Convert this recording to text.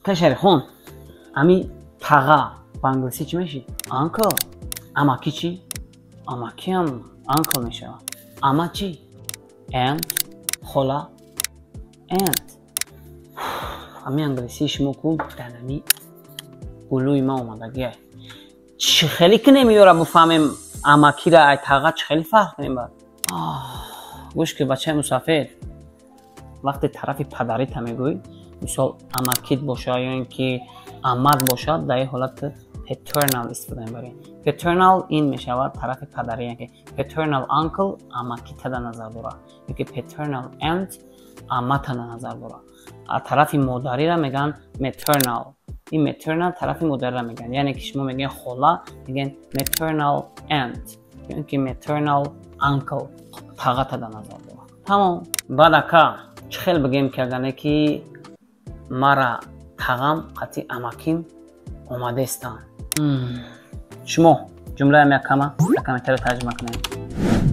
Кашарихон, ами таға ба англисӣ чӣ мешид? Uncle. Амакӣ чӣ? Амакиам uncle мешавад. Ама чӣ? Aunt. Хола, aunt. Ами англисии шумо ку дар ами гулӯи ма омадагия. Чӣ хеле кунем, ёра буфаҳмем, амакира ай таға чӣ хеле фарқ кунем? Бад гӯш ки, бачаи мусафир, вақте тарафи падарита мегӯӣ, мисол, амакит бошад ё ин ки амак бошад, дар ин ҳолат paternal истифода мебарем. Paternal ин мешавад тарафи падарӣ, яке paternal uncle амакита дар назар дорад ёки paternal aunt амата дар назар дорад. А тарафи модариро мегӯянд maternal. Ин maternal тарафи модариро мегӯянд, яъне ки шумо мегӯед хола, мегӯянд maternal aunt ё ин ки maternal uncle тағата дар назар дорад. Тамом. Баъд, ака, чӣ хел бигӯем, ки агане ки мара тағам қатъи амаким омадестанд? Шумо ҷумлаам яккама дар комментарио тарҷума кунед.